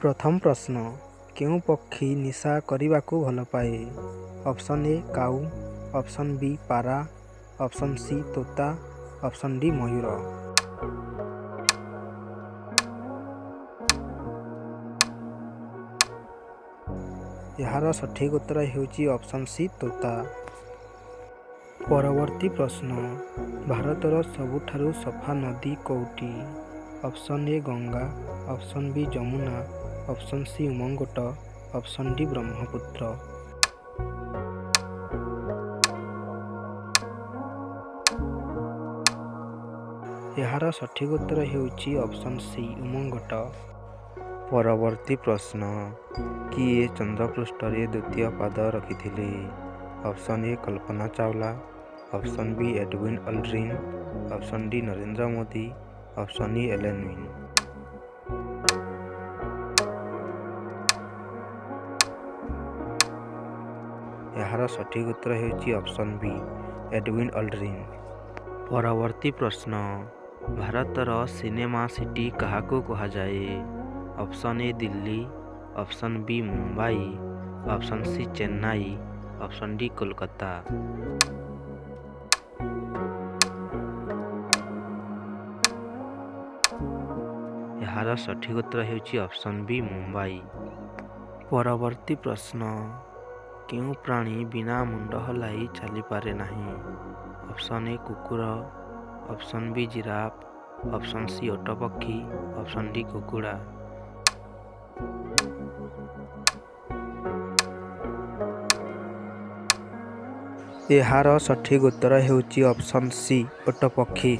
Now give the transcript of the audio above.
ପ୍ରଥମ ପ୍ରଶ୍ନ, କେଉଁ ପକ୍ଷୀ ନିଶା କରିବାକୁ ଭଲପାଏ? ଅପସନ୍ ଏ କାଉ, ଅପସନ୍ ବି ପାରା, ଅପସନ୍ ସି ତୋତା, ଅପସନ୍ ଡି ମୟୂର। ଏହାର ସଠିକ୍ ଉତ୍ତର ହେଉଛି ଅପସନ୍ ସି ତୋତା। ପରବର୍ତ୍ତୀ ପ୍ରଶ୍ନ, ଭାରତର ସବୁଠାରୁ ସଫା ନଦୀ କେଉଁଟି? Option A Ganga, option B Yamuna, option C Umngot, option D Brahmaputra. ଏହାର ସଠିକ୍ ଉତ୍ତର ହେଉଛି ଅପସନ୍ ସି ଉମଙ୍ଗୋଟ। ପରବର୍ତ୍ତୀ ପ୍ରଶ୍ନ, କିଏ ଚନ୍ଦ୍ରପୃଷ୍ଠରେ ଦ୍ୱିତୀୟ ପାଦ ରଖିଥିଲେ? Option A Kalpana Chawla, option B Edwin Aldrin, option D Narendra Modi, option E Allen win. ଏହାର ସଠିକ୍ ଉତ୍ତର ହେଉଛି ଅପସନ୍ ବି ଏଡୱିନ୍ ଅଲଡ୍ରିନ୍। ପରବର୍ତ୍ତୀ ପ୍ରଶ୍ନ, ଭାରତର ସିନେମା ସିଟି କାହାକୁ କୁହାଯାଏ? Option A Delhi, option B Mumbai, option C Chennai, option D Kolkata. ଏହାର ସଠିକ୍ ଉତ୍ତର ହେଉଛି ଅପସନ୍ ବି ମୁମ୍ବାଇ। ପରବର୍ତ୍ତୀ ପ୍ରଶ୍ନ, କେଉଁ ପ୍ରାଣୀ ବିନା ମୁଣ୍ଡ ହଲାଇ ଚାଲିପାରେ ନାହିଁ? ଅପସନ୍ ଏ କୁକୁର, option B giraffe, option C ଓଟ ପକ୍ଷୀ, ଅପସନ୍ ଡି କୁକୁଡ଼ା। ଏହାର ସଠିକ୍ ଉତ୍ତର ହେଉଛି ଅପସନ୍ ସି ଓଟ ପକ୍ଷୀ।